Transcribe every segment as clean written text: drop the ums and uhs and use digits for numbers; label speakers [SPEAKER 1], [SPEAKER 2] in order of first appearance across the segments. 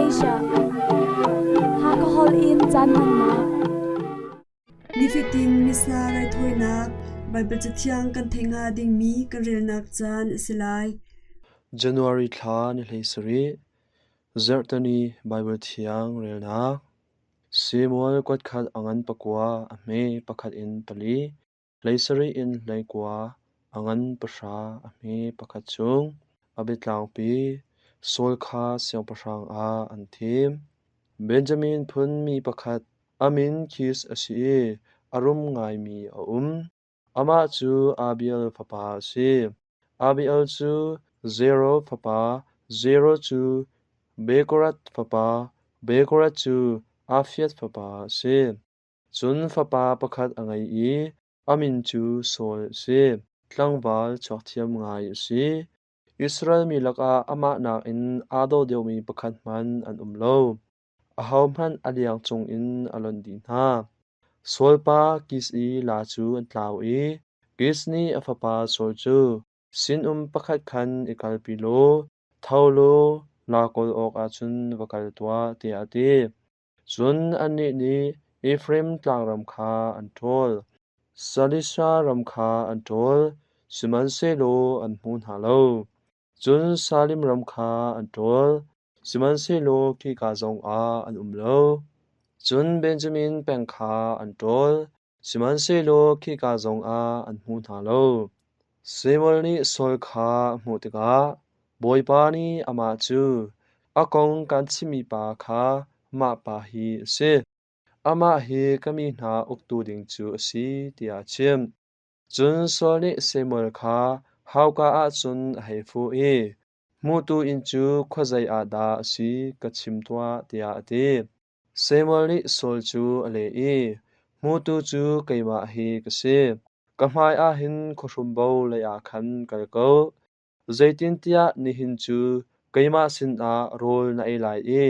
[SPEAKER 1] Malaysia. Hakha holh in caan hmannak.
[SPEAKER 2] Nifatin Missa raithawinak Baibal Cathiang kan theih hnga dingmi kan relnak caan a si lai.
[SPEAKER 3] January thla ni 17, Zarhteni Baibal Thiang relnak. Samuel kuatkhat a ngan pakua, a hme pakhat in pali, 17 in 19, a ngan pahra, a hme pakhat chung. A biatlangpi Saul kha siangpahrang ah an thim. Benjamin phun mi pakhat a min Kish a si i a rum ngaimi a um. Amah cu Abiel fapa a si. Abiel cu Zero fapa, Zero cu Bekorath fapa, Bekorath cu Afiat fapa a si. Cun fapa pakhat a ngei i a min cu Saul a si. Tlangval chuakthiam ngai a si. Israel mi lakah amah nakin aa daw deuhmi pakhat hmanh an um lo. Ahohmanh a liang cungin a lonh dih hna. Saul pa Kish i laa cu an tlau i Kish nih a fapa Saul cu sinum pakhat khan i kalpi law tho law laa kawl awkah cun va kal tuah, tiah a ti. Cun annih nih Efraim tlangram kha an ṭhawl, Shalisha ram kha an ṭhawl, sihmanhsehlaw an hmu hna lo. Cun Salim ram kha an ṭhawl, sihmanhsehlaw khika zongah an um lo. Cun Benjamin peng kha an ṭhawl, sihmanhsehlaw khika zongah an hmu hna lo. Samuel nih Saul kha a hmuh tikah Bawipa nih amah cu, A kong kan chimmi pa kha mah pa hi a si. Amah hi ka mi hna uktu ding cu a si, tiah a chimh. Cun Saul nih Samuel kha hauka ah cun a hei fuh i, Hmutu inn cu khuazei ah dah a si ka chim tuah, tiah a ti. Samuel nih Saul cu a leh i, Hmutu cu keimah hi ka si. Ka hmaiah hin khuahrumbo leiah khan kal ko. Zeitintiah nihin cu keimah sinah rawl na ei lai i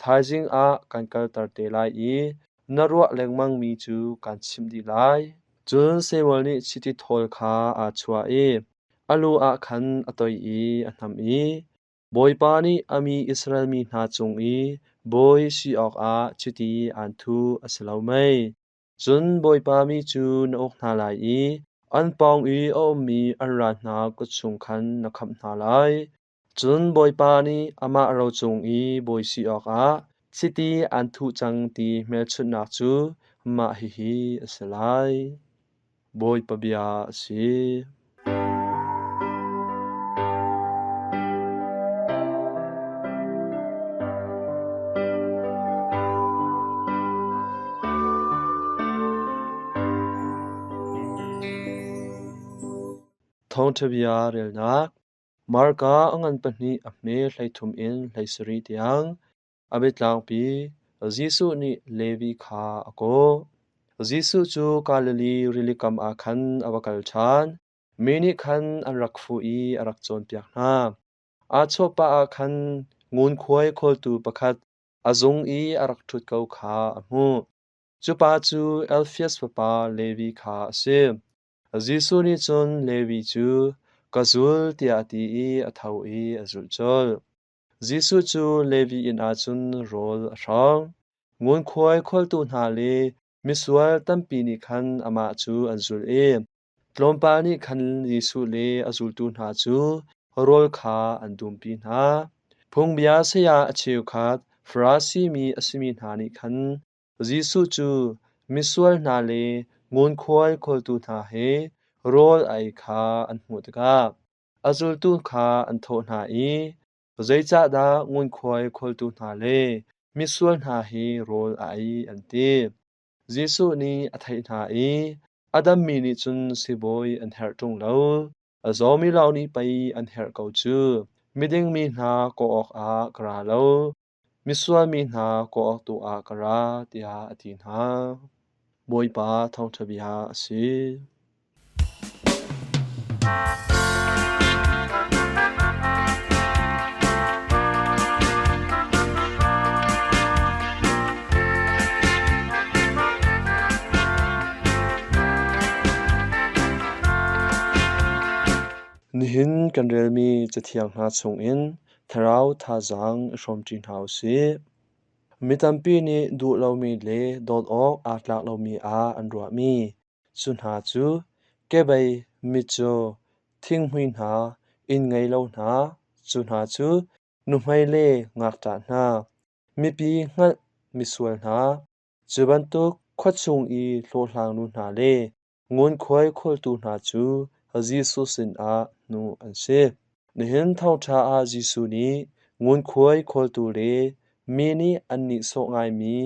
[SPEAKER 3] thaizing ah kan kalter te lai i na ruah lengmangmi cu kaan chimh dih lai. Cun Samuel nih chiti thawl kha aa chuah i a lu ah khan a toih i a hnamh i, Bawipa nih a mi Israel mi hna cung i bawi si awkah chiti aan thuh a si lo mei? Cun Bawipa mi cu na uk hna lai i an pawng i a ummi an ral hna kut chung khan na khamh hna lai. Cun Bawipa nih amah ro cung i bawi si awkah chiti aan thuh cang ti hmelchunhnak cu mah hihi a si lai. Bawipa bia a si. Thawngṭha bia relnak Marka a ngan pahnih a hme 13 in 17 tiang A biatlangpi Jesuh nih Levi kha a kawh. Jesuh cu Galilee rilikam ah khan a va kal ṭhan. Mi nih khan an rak fuh i a rak cawnpiak hna. Aa chawhpah ah khan ngunkhuai khawltu pakhat a zung i a rak ṭhut ko kha a hmuh. Cu pa cu Alfeus fapa Levi kha a si. Jesuh nih cun Levi cu, Ka zul, tiah a ti i a tho i a zulh colh. Jesuh cu Levi inn ah cun rawl a hrawng. Ngunkhuai khawltu hna le misual tampi nih khan amah cu an zulh i tlawmpal nih khan Jesuh le a zultu hna cu rawl kha an dumpi hna. Phungbia saya a cheukhat Farasi mi a simi hna nih khan Jesuh cu misual hna le ngunkhuai khawltu hna he rawl a ei kha an hmuh tikah a zultu kha an thawh hna i, Zeicahdah ngunkhuai khawltu hna le misual hna hi rawl a ei, an ti. Jesuh nih a theih hna i, A dammi nih cun sibawi an herh ṭung lo, a zawmi lawng nih pei an herh ko cu. Miding mi hna kawh awkah ka ra lo, misual mi hna kawh awk tu ah ka ra, tiah a ti hna. Bawipa thawngṭha bia a si. Nihin kan relmi Cathiang hna chungin. thlarau thazaang i hrawmṭi hna u sih. Mi tampi nih duh lomi le dawt awk aa tlak lomi ah an ruahmi cu hna cu kebei, mitcaw, thinghmui hna, inn ngei lo hna, cu hna cu nuhmei le ngakṭah hna, mipi hngalh misual hna, cu bantuk khuachung i hlawhhlangnu hna le ngunkhuai khawltu hna cu Jesuh sinah hnuh an si. Nihin thawngṭha ah Jesuh nih ngunkhuai khawltu le mi nih an nihsawh ngaimi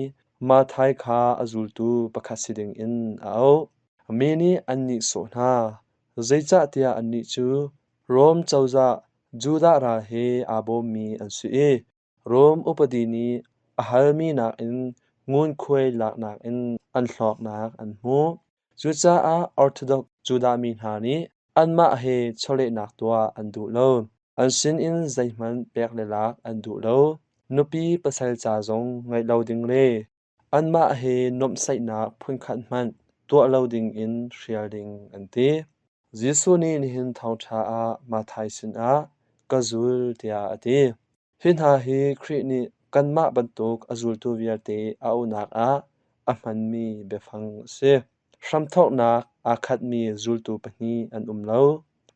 [SPEAKER 3] Matthai kha a zultu pakhat si dingin a auh. Mi nih an nihsawh hna, zeicahtiah annih cu Rom cozah Judah ral he aa bawmmi an si i Rom upadi nih a halmi nakin ngunkhuai laknak in an hlawknak an hmuh. Cucaah Orthodox Judah mi hna nih anmah he chawlehnak tuah an duh lo. An sinin zeihmanh pek le lak an duh lo. Nupi pasal ca zong ngeih lo ding le anmah he nuamhsaihnak phunkhat hmanh tuah lo dingin hrial ding an ti. Jesuh nih nihin thawngṭha ah Matthai sinah ka zul tiah a ti. Hi hna hi Khrih nih kanmah bantuk a zultu vialte a auhnak ah a hmanmi biafang a si. Hramthawknak aa khatmi zultu pahnih an um lo.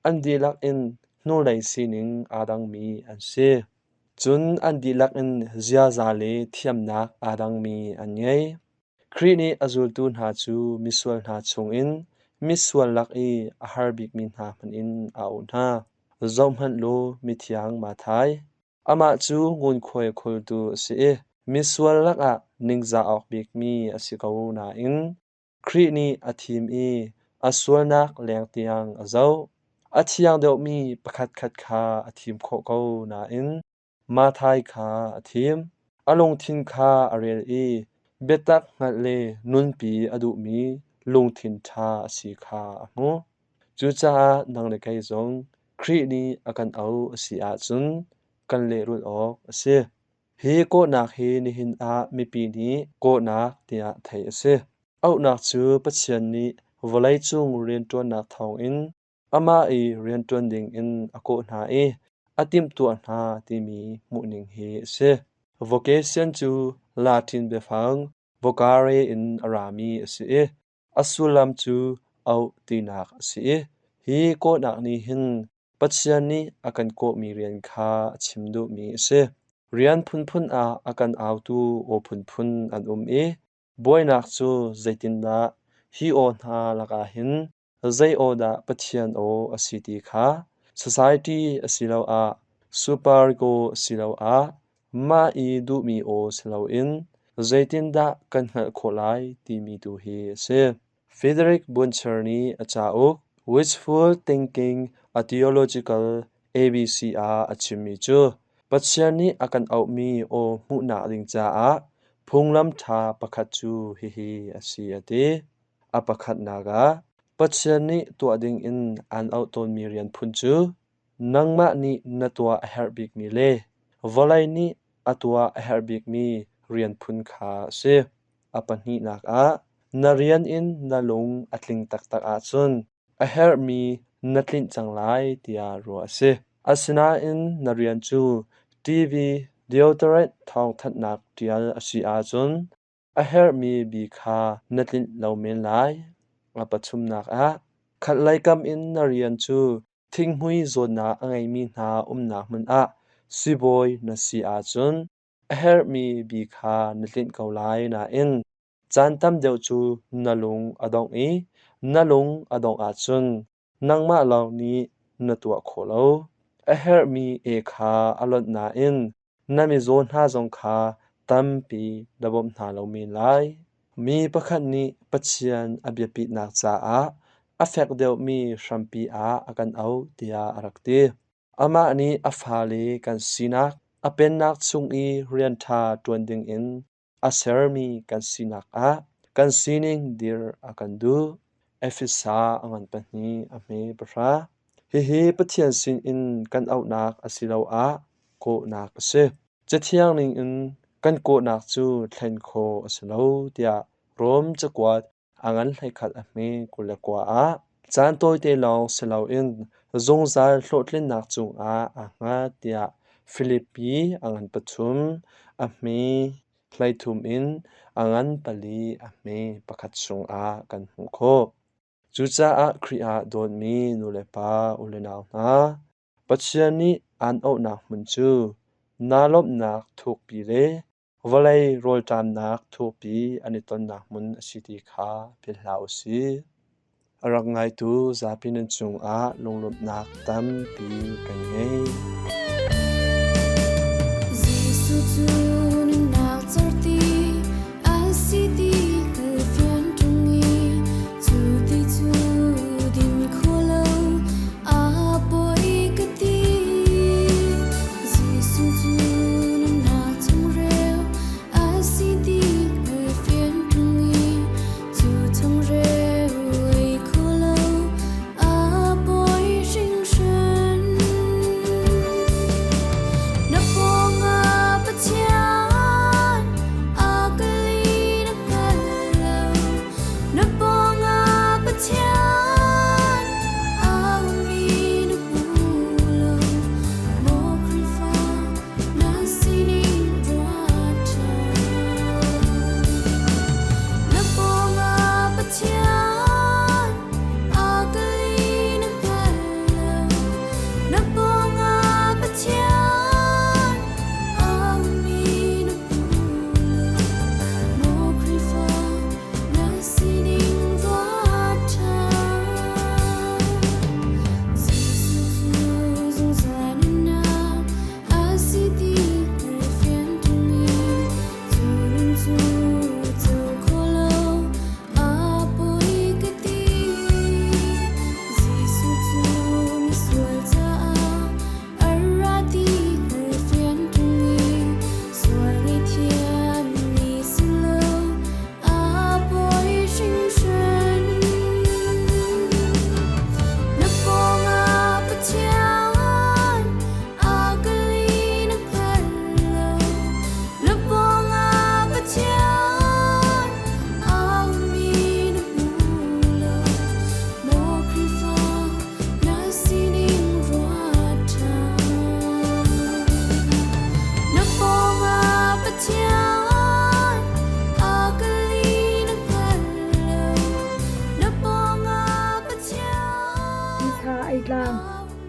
[SPEAKER 3] An dihlak in hnulei sining aa dangmi an si. Cun an dihlak in ziaza le thiamnak aa dangmi an ngei. Khrih nih a zultu hna cu misual hna chungin misual lak i a har bikmi hna hmanh in a auh hna. Zohhmanh law mithiang Matthai. Amah cu ngunkhuai khultu a si i misual lakah ningzah awk bikmi a si ko nain Khrih nih a thim i a sualnak leng tiang a zoh. A thiang deuhmi pakhatkhat kha a thim khawh ko nain Matthai kha a thim. A lungthin kha a rel i biatak hngalh le nunpi a duhmi lungthin ṭha a si kha a hmuh. Cucaah nang le kei zong Khrih nih a kan auh a si ahcun kan lehrulh awk a si. Hi kawhnak hi nihin ah mipi nih kawhnak tiah theih a si. Auhnak cu Pathian nih vawleicung rianṭuannak thawngin amah i rianṭuan dingin a kawh hna i a timhtuah hna timi hmuhning hi a si. Vocation cu Latin biafang vocare in a rami a si i a sullam cu auh tinak a si i hi kawhnak nih hin Pathian nih a kan kawhmi rian kha a chim duhmi a si. Rian phunphun ah a kan autu aw phunphun an um i buainak cu zeitindah hi aw hna lakah hin zei aw dah Pathian aw a si ti kha society asiloah superego asiloah mah i duhmi aw si loin zeitindah kan hngalh khawh lai timi tu hi a si. Frederick Buncher nih a cauk Wishful Thinking: A Theological ABC ah a chimmi cu Pathian nih a kan auhmi aw hmuhnak ding caah phunglam ṭha pakhat cu hihi a si a ti. A pakhatnak ah, Pathian nih tuah dingin aan auh tawnmi rian phun cu nangmah nih na tuah a herh bikmi le vawlei nih a tuah a herh bikmi rian phun kha a si. A pahnihnak ah, na rian in na lung a tling taktak ahcun a herhmi na tlinh cang lai tiah ruah a si. Asinain na rian cu TV deodorant thawngthanhnak ṭial a si ahcun a herhmi bi kha na tlinh lo men lai. A pathumnak ah, khatlei kam in na rian cu thinghmui zawtnak a ngeimi hna umnak hmun ah sibawi na si ahcun a herhmi bi kha na tlinh ko lai nain caan tam deuh cu na lung a dongh i na lung a dongh ahcun nangmah lawng nih na tuah khawh lo. A herhmi e kha a lonh nain na mizaw hna zong kha tampi na bawmh hna lo men lai. Mi pakhat nih Pathian a biapitnak caah a fek deuhmi hrampi ah a kan auh tiah a rak ti. Amah nih a fale kan sinak, a pennak chung i rian ṭha ṭuan dingin a sermi kan sinak ah kan sining dir a kan duh. Efesa a ngan pahnih a hme pahra. Hihi Pathian sinin kan auhnak asiloah kawhnak a si. Cathiang ningin kan kawhnak cu thlen khawh a si lo tiah Rom cakuat a ngan 11 a hme 29 ah caan tawite lawng si loin zungzal hlawhtlinnak cungah aa hngat tiah Filipi a ngan pathum, a hme 13 in a ngan pali a hme pakhat chungah kan hmuh khawh. Cucaah Khrih ah dawtmi nulepa u le nau hna, Pathian nih aan auhnak hmun cu naa lawmhnak thukpi le vawlei rawlṭamnak thukpi an i tonnak hmun a si ti kha philh hlah u sih. A rak ngaitu zapi nan cungah lunglawmhnak tampi kan ngei.
[SPEAKER 4] Jesuh cu nunnak cerhti a si ti hngalhfian ṭung i cu ti cu din kho lo a pawi ka ti. Jesuh cu nunnak changreu a si ti hngalhfian ṭung i cu changreu ei kho lo a pawi hringhran. Na pawngah Pathian a ka li na hngal lo. Na pawngah Pathian a ummi na hmu lo. Maw Khrihfa na sining ruat ṭhan. Na pawngah Pathian a ka li na hngal lo. Na pawngah Pathian a ummi na hmu lo. Maw Khrihfa na sining ruat ṭhan. Jesuh cu zungzal nunnak a si ti hngalhfian ṭung i cu nun cu co kho lo a pawi ka ti. Jesuh cu misual caah a ra ti hngalhfian ṭung i sual ngaihthiam mi si lo a pawi hringhran. Na pawngah Pathian a ka li na hngal lo. Na pawngah Pathian a ummi na hmu lo. Maw Khrihfa na sining ruat ṭhan. Na pawngah Pathian a ka li na hngal lo. Na pawngah Pathian
[SPEAKER 1] Mitha ei tlang.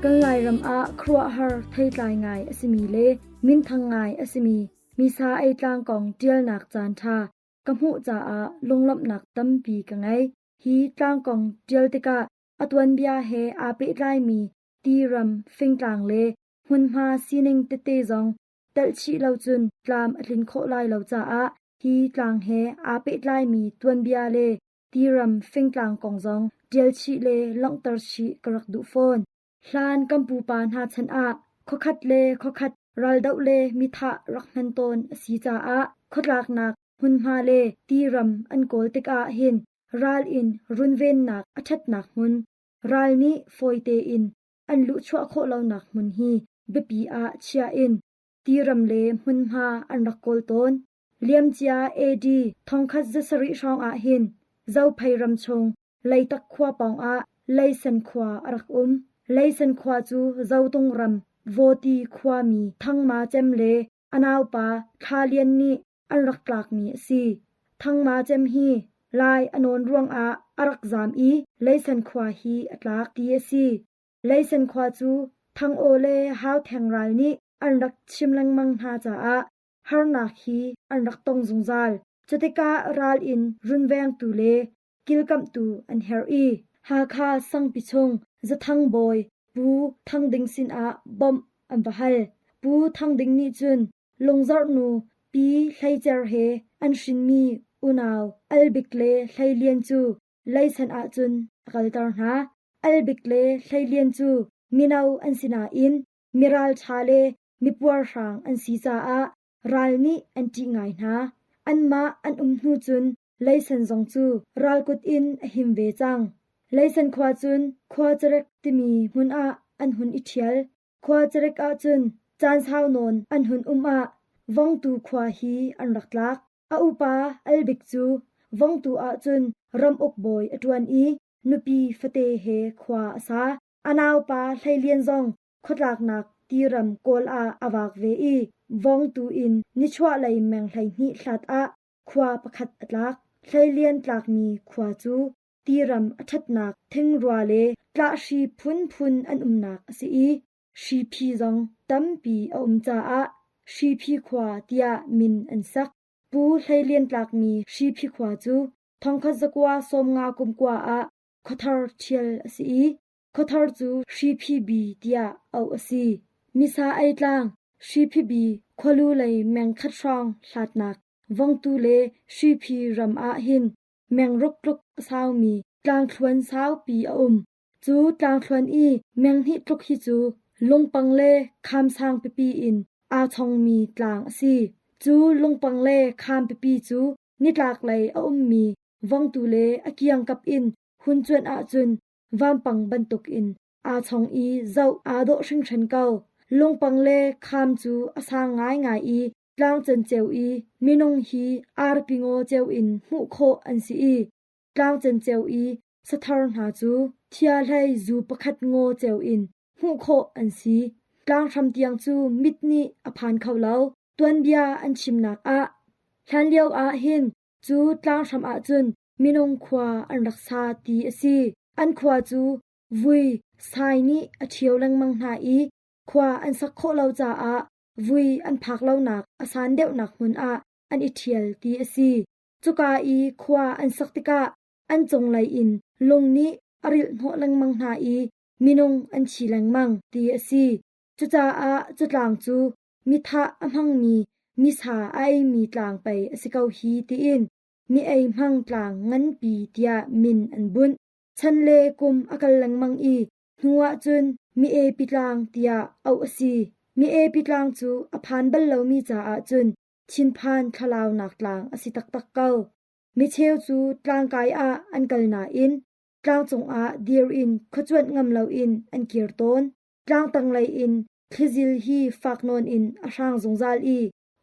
[SPEAKER 1] Kan Lairam ah khuaruahhar theitlai ngai a simi le minthang ngai a simi Misa ei tlang kong ṭialnak caanṭha ka hmuh caah lunglawmhnak tampi ka ngei. Hi tlang kong ṭial tikah a tuanbia he aa pehtlaimi tiram, fingtlang le hmunhma sining tete zong telh chih lo cun tlam a tlin khawh lai lo caah hi tlang he aa pehtlaimi tuanbia le tiram, fingtlang kong zong ṭial chih le langhter chih ka rak duh fawn. Hlan kan pupa hna chan ah khuakhat le khuakhat raldoh le mithah rak hman tawn a si caah khuatlaknak hmunhma le tiram an kawl tikah hin ral in runvennak a ṭhatnak hmun, ral nih fawi tein an luhchuah khawh lonak hmun hi biapi ah chia in tiram le hmunhma an rak kawl tawn. Liamcia AD 1700 hrawng ah hin Zophei ram chung Leitak khua pawngah Leisen khua a rak um. Leisen khua cu Zotung ram Vawti khuami Thangma Cem le a naupa Thla Lian nih an rak tlakmi a si. Thangma Cem hi Lai a nawn ruangah a rak zaam i Leisen khua hi a tlak ti a si. Leisen khua cu Thangaw le Hautheng ral nih an rak chim lengmang hna caah harnak hi an rak tong zungzal. Cutikah ral in runvengtu le kilkamhtu an herh i Hakha sangpi chung Zathang bawi Pu Thang Ding sinah bawmh an va hal. Pu Thang Ding nih cun Lungzarh nu Pi Hlei Cer he an hrinmi unau Al Bik le Hlei Lian cu leisan ahcun a kalter hna. Al Bik le Hlei Lian cu mino an si nain miralṭha le mipuarhrang an si caah ral nih an ṭih ngai hna. Anmah an um hnu cun Leisen zong cu ralkut in a him ve cang. Leisen khua cun Khuacarek timi hmun ah an hun i ṭhial. Khuacarek ahcun caan sau nawn an hun um ah Vongtu khua hi an rak tlak. A upa Albik cu Vongtu ahcun ramuk bawi a ṭuan i nupi fate he khua a sa. A naupa Hleilian zong khuatlaknak tiram Kawl ah a vak ve i Vawngtu in nichuahlei meng 12 hlat ah khua pakhat a tlak. Hleilian tlakmi khua cu tiram a ṭhatnak thingrua le tlahhri phunphun an umnak a si i hriphi zong tampi a um caah Hriphi khua tiah min an sak. Pu Hleilian tlakmi Hriphi khua cu 1950 kum kua ah khuathar ṭhial a si i khuathar cu Hriphi bi tiah auh a si. Misa ei tlang Hriphi bi khualu lei meng khat hrawng hlatnak Vongtu le Hriphi ram ah hin meng ruk tluk a saumi tlangthluan saupi a um. Cu tlangthluan i meng hnih tluk hi cu lungpang le kham sang pipi in aa chongmi tlang a si. Cu lungpang le kham pipi cu nitlaklei a ummi Vongtu le a kiangkap in hun cuanh ahcun vampang bantukin aa chong i zoh aa dawh hringhran ko. Lungpang le kham cu a sang ngaingai i tlang cenceo i minung hi arpi ngaw ceo in hmuh khawh an si i tlang cenceo i sathar hna cu thiahlei zu pakhat ngaw ceo in hmuh khawh an si. Tlanghram tiang cu mit nih a phan kho lo. Tuanbia an chimnak ah hlanlio ah hin cu tlanghram ahcun minung khua an rak sa ti a si. An khua cu vui sai nih a ṭhio lengmang hna i khua an sak khawh lo caah vui an phak lonak a san deuhnak hmun ah an i ṭhial ti a si. Cuka i khua an sak tikah an cunglei in lung nih a rilh hnawh lengmang hna i minung an thi lengmang ti a si. Cucaah cu tlang cu mithah a hmangmi misa a eimi tlang pei a si ko hi tiin mi ei hmang tlang nganpi tiah min an bunh. Chan le kum a kal lengmang i hnu ahcun mi epi tlang tiah auh a si. Mi epi tlang cu a phan bal lomi caah cun thinphan thlalaunak tlang a si taktak ko. Micheu cu tlangkai ah an kal nain tlangcung ah dir in khuacuanh ngam loin an kir tawn. Tlang tanglei in thlizil hi fak nawn in a hrang zungzal i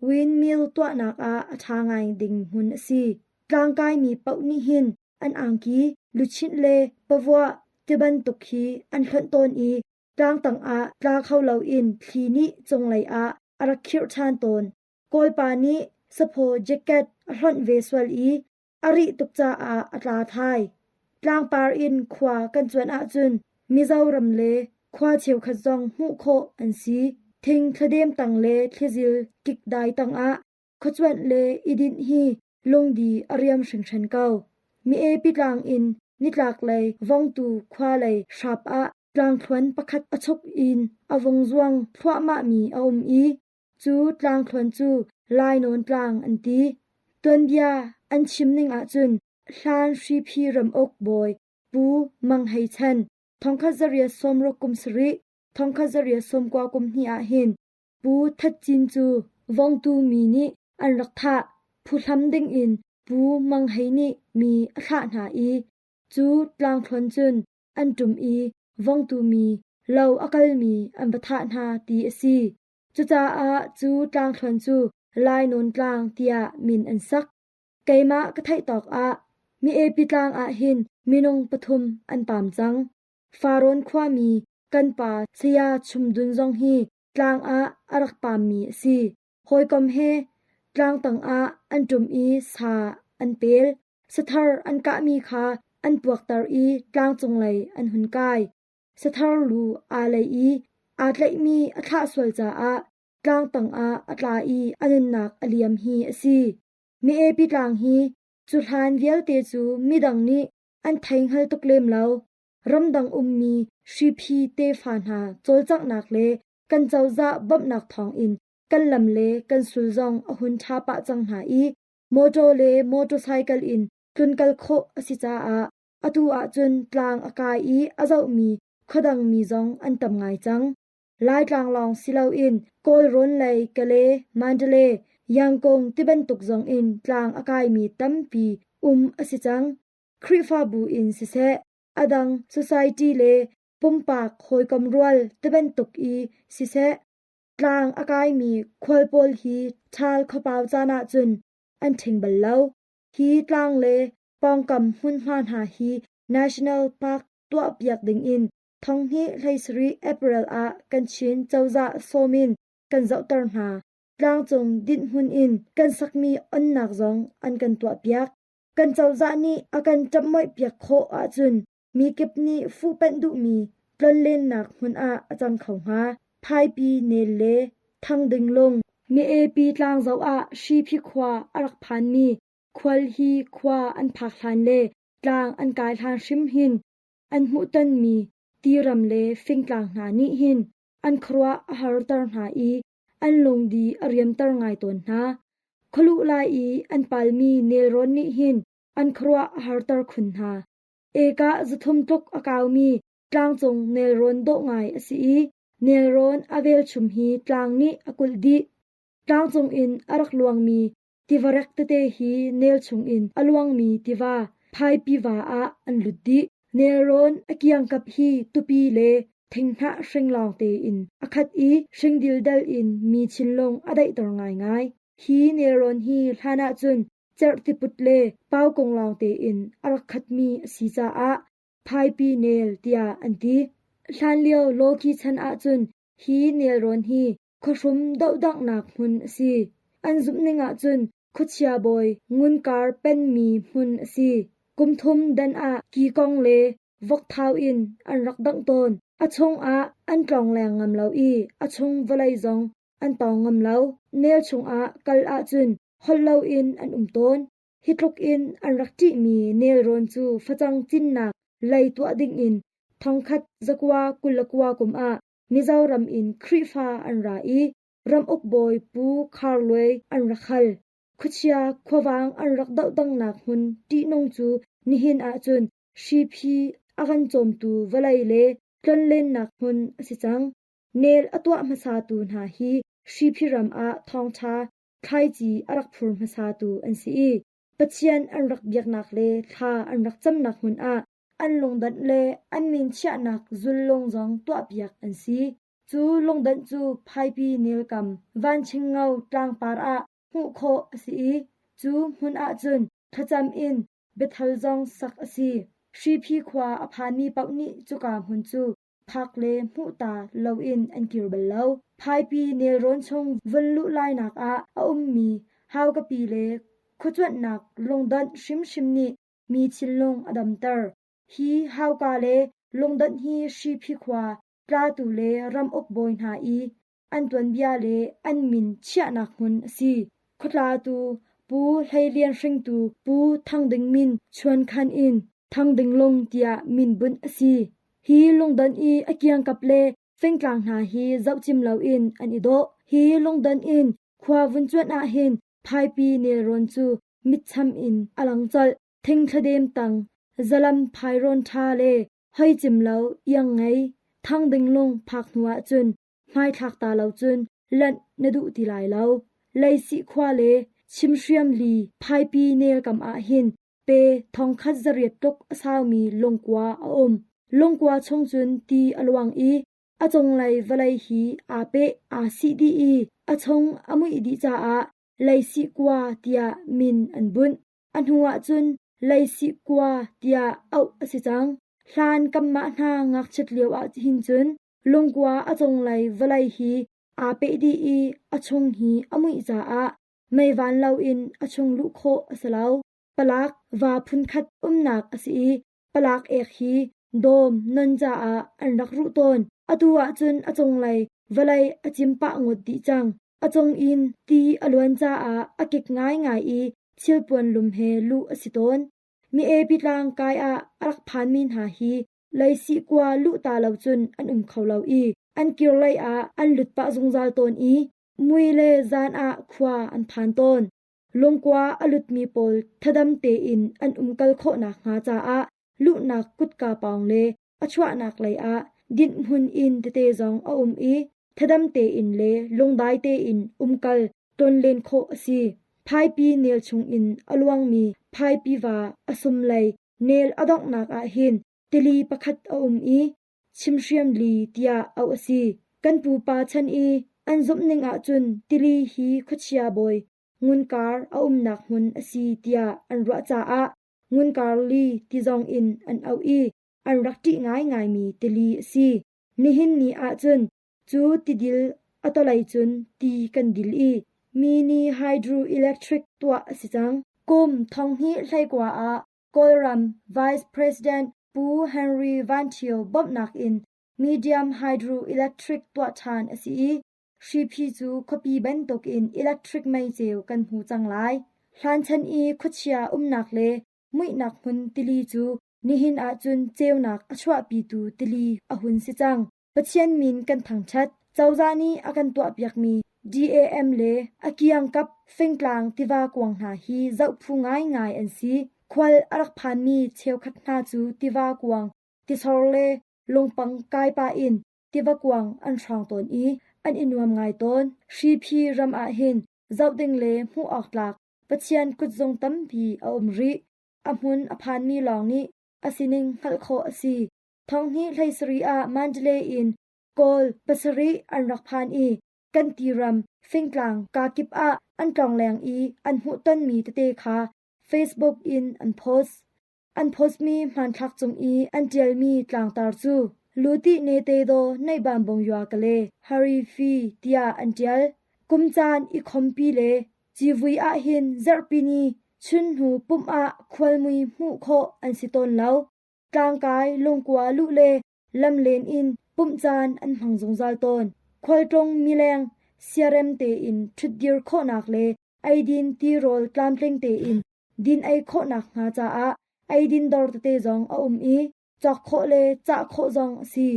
[SPEAKER 1] windmill tuahnak ah a ṭha ngai ding hmun a si. Tlangkaimi paoh nih hin an angki, luchin le pavuah tibantuk hi an hlonh tawn i tlang tangah tla kho loin thli nih cunglei ah a rak khirh ṭhan tawn. Kawlpa nih saphaw jacket a hlonh ve sual i a rih tuk caah a tla thai. Tlangpar in khua kan cuanh ahcun Mizoram le khua cheukhat zong hmuh khawh an si. Thing thladem tang le thlizil kikdai tangah khuacuanh le i dinh hi lungdi a riam hringhran ko. Mi epi tlang in nitlaklei Vongtu khua lei hrap ah tlangthluan pakhat a chuk in a vung zuang thluahmahmi a um i cu tlangthluan cu Lainawn tlang an ti. Tuanbia an chim ning ahcun Hlan Hriphi ramuk bawi Pu Mang Hei Chan 1960 kum sarih 1990 kum hnih ah hin Pu That Cin cu Vongtu mi nih an rak thah. Phuhlam dingin Pu Mang Hei nih mi a thlah hna i cu tlangthluan cun an ṭum i Vongtu mi lo a kalmi an va thah hna ti a si. Cucaah cu tlangthluan cu Lainawn tlang tiah min an sak. Keimah ka theih tawk ah mi epi tlang ah hin minung pathum an pam cang. Farawn khuami kan pa Saya Chum Dun zong hi tlang ah a rak pammi a si. Hawikom he tlang tangah an ṭum i sa an pel. Sathar an kahmi kha an puakter i tlang cunglei an hun kai. Sathar lu aa lei i aa tlaihmi a thlah sual caah tlang tangah a tla i a nunnak a liam hi a si. Mi epi tlang hi cu hlan vialte cu midang nih an thei hngal tuk lem lo. Ramdang ummi hriphi tefa hna cawlcanghnak le kan cozah bawmhnak thawngin kan lam le kan sul zong a hun ṭha pah cang hna i mawṭaw le motorcycle in tlunkal khawh a si caah atu ahcun tlang a kai i a zohmi khuadang mi zong an tam ngai cang. Laitlang lawng si loin Kawlrawn lei Kale, Mandalay, Yangon tibantuk zong in tlang a kaimi tampi um a si cang. Khrihfabu in siseh, a dang society le pumpak hawikom rual tibantuk i siseh, tlang a kaimi khual pawl hi ṭhal khuapau caan ahcun an ṭhing bal lo. Hi tlang le pawngkam hmunhma hna hi National Park tuahpiak dingin. Thonghnih 17 April ah kan Chin cozah sawm in kan zohter hna. Tlangcung dinhhmun in kan sakmi onnak zong an kan tuahpiak. Kan cozah nih a kan ṭamhmoihpiak khawh ahcun mi kip nih fuhpanh duhmi tlonlennak hmun ah a cang kho hnga. Phaipi nel le Thangding lung. Mi-epi tlang zoh ah Hriphi khua a rak phanmi khual hi khua an phak hlan le tlang an kai hlan hrim hin an hmuhtonmi tiram le fingtlang hna nih hin an khuaruah a harter hna i an lungdi a riamter ngai tawn hna. Khualuh lai i an palmi nelrawn nih hin an khuaruah a harter khun hna. Ekah 300 tluk a kaumi tlangcung nelrawn dawh ngai a si i nelrawn a velchum hi tlang nih a kulh dih. Tlangcung in a rak luangmi Tivarek tete hi nel chungin a luangmi tiva Phaipiva ah an lut dih. Nelrawn a kiangkap hi tupi le thinghnah hring lawng tein a khat i hring dildal in mi thinlung a daihter ngaingai. Hi nelrawn hi hlan ahcun cerhtiput le paukung lawng tein a rak khatmi a si caah Phaipi nel tiah an ti. Hlanlio Lawki chan ahcun hi nelrawn hi khuahrum dohdanghnak hmun a si. An zumhning ahcun khuachia bawi Ngunkar penmi hmun a si. Kum thum dan ah kikong le vokthau in an rak dangh tawn. A chungah an tlongleng ngam lo i a chung vawlei zong an tawng ngam lo. Nel chungah kal ahcun holh loin an um tawn. Hi tluk in an rak ṭihmi nelrawn cu facang cinnak lei tuah dingin 1929 kum ah Mizoram in Khrihfa an ra i ramuk bawi Pu Khar Luai an rak hal. Khuachia khuavang an rak dohdanghnak hmun ṭihnung cu nihin ahcun hriphi a kan cawmtu vawlei le tlonlennak hmun a si cang. Nel a tuah hmasatu hna hi hriphi ram ah thawngṭha thlaici a rak phur hmasatu an si i Pathian an rak biaknak le thla an rak camnak hmun ah an lungdonh le an min chiahnak zullung zong tuahpiak an si. Cu lungdonh cu Phaipi nilkam Vanchingngau tlangpar ah hmuh khawh a si i cu hmun ahcun thlacam in biathal zong sak a si. Hriphi khua a phanmi paoh nih cuka hmun cu phak le hmuh ta loin an kir bal lo. Phaipi nelrawn chung vun luh lainak ah a ummi haukapi le khuacuanhnak lungdonh hrimhrim nih mi thinlung a damter. Hi hauka le lungdonh hi Hriphi khua tlatu le ramuk bawi hna i an tuanbia le an min chiahnak hmun a si. Khuatlatu Pu Hlei Lian hringtu Pu Thang Ding min chuankhan in Thang Ding Lung tiah min bunh a si. Hi lungdonh i a kiangkap le fingtlang hna hi zohcim loin an i dawh. Hi lungdonh in khua vun cuanh ahhin Phaipi nelrawn cu mitcham in a lang colh. Thing thladem tang, zalam phairawn ṭha le hoi cim lo iang ngei, thang ding lung phak hnu ahcun hmaithlak ta lo cun lanh na duh ti lai lo. Leisih khua le chimhriam li phaipi nel kam ah hin pe 1800 tluk a saumi lungkua a um. Lungkua chung cun ti a luang i a cunglei vawlei hi aa peh aa sih dih i a chung a muih dih caah leisih kua tiah min an bunh. A hnu ahcun leisih kua tiah auh a si cang. Hlan kanmah hna ngakchiat lio ah hin cun lungkua a cunglei vawlei hi aa peh dih i a chung hi a muih caah meivan loin a chung luh khawh a si lo. Palak va phunkhat umnak a si i palak ek hi dawm non caah an rak ruh tawn. Atu ahcun a cunglei vawlei a cim pah ngawt dih cang. A cung in ti a luan caah a kik ngaingai i thilpuan lum he luh a si tawn. Mi epi tlang kai ah a rak phanmi hna hi leisih kua luh ta lo cun an um kho lo i an kir lei ah an lut pah zungzal tawn i mui le zan ah khua an phan tawn. Lungkua a lutmi pawl thadam tein an umkal khawh nakhnga caah luhnak kutka pawng le a chuahnak lei ah dinhhmun inn tete zong a um i thadam tein le lungdai tein umkal tonlen khawh a si. Phaipi nel chungin a luangmi Phaipi va a sumlei nel a donghnak ah hin tili pakhat a um i chimhriam li tiah auh a si. Kan pupa chan i an zumhning ahcun tili hi khuachia bawi ngunkar a umnak hmun a si tiah an ruah caah ngunkar li ti zong in an auh i. an rak ṭih ngaingaimi tili a si. Nihin ni ahcun cu tidil a tolei cun ti kan dil i mini hydroelectric tuah a si cang. Kum 2019 ah Kawlram Vice President Pu Henry Van Thio bawmhnak in medium hydroelectric tuah ṭhan a si i Hriphi cu khuapi bantukin electric meiceu kan hmu cang lai. Hlanchan i khuachia umnak le muihnak hmun tili cu nihin ahcun ceunak a chuahpitu tili a hun si cang. Pathian min kan thangṭhat. Cozah nih a kan tuahpiakmi DAM le a kiangkap fingtlang tiva kuang hna hi zohphu ngaingai an si. Khual a rak phanmi cheukhat hna cu tiva kuang, tisor le lungpang kai pah in tiva kuang an hrawng tawn i an i nuam ngai tawn. Hriphi ram ah hin zoh ding le hmuh awk tlak Pathian kutzung tampi a um rih. A hmun a phanmi lawng nih a sining hngalh khawh a si. Thonghnih 17 ah Mandalay in Kawl pasarih an rak phan i kan tiram fingtlang kakip ah an tlongleng i an hmuhtonmi tete kha Facebook in an post. An postmi hmanthlak cung i an ṭialmi tlangtar cu Luti ne te daw nei ban bong yua ka le Hari fi tiah an ṭial. Kum caan i khompi le civui ahhin zarhpi ni chunhnu pumh ah khualmui hmuh khawh an si tawn lo. Tlangkai lungkua luh le lamlen in pumh caan an hmang zungzal tawn. Khualtlung mileng siarem tein ṭhutdir khawhnak le eidin tirawl tlamtling tein din ei khawhnak hnga caah eidin dawr tete zong a um i cawk khawh le cah khawh zong a si.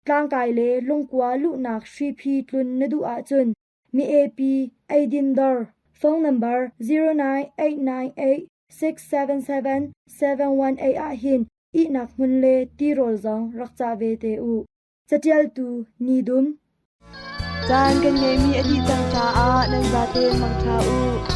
[SPEAKER 1] Tlangkai le lungkua luhnak hriphi tlun na duh ahcun mi epi eidin dawr phone number 09898 677 718 ah hin ihnak hmun le tirawl zong rak cah ve te u. Catialtu Ni Dum.
[SPEAKER 2] Caan kan ngeihmi a dih cang caah nan zaten mangṭha u.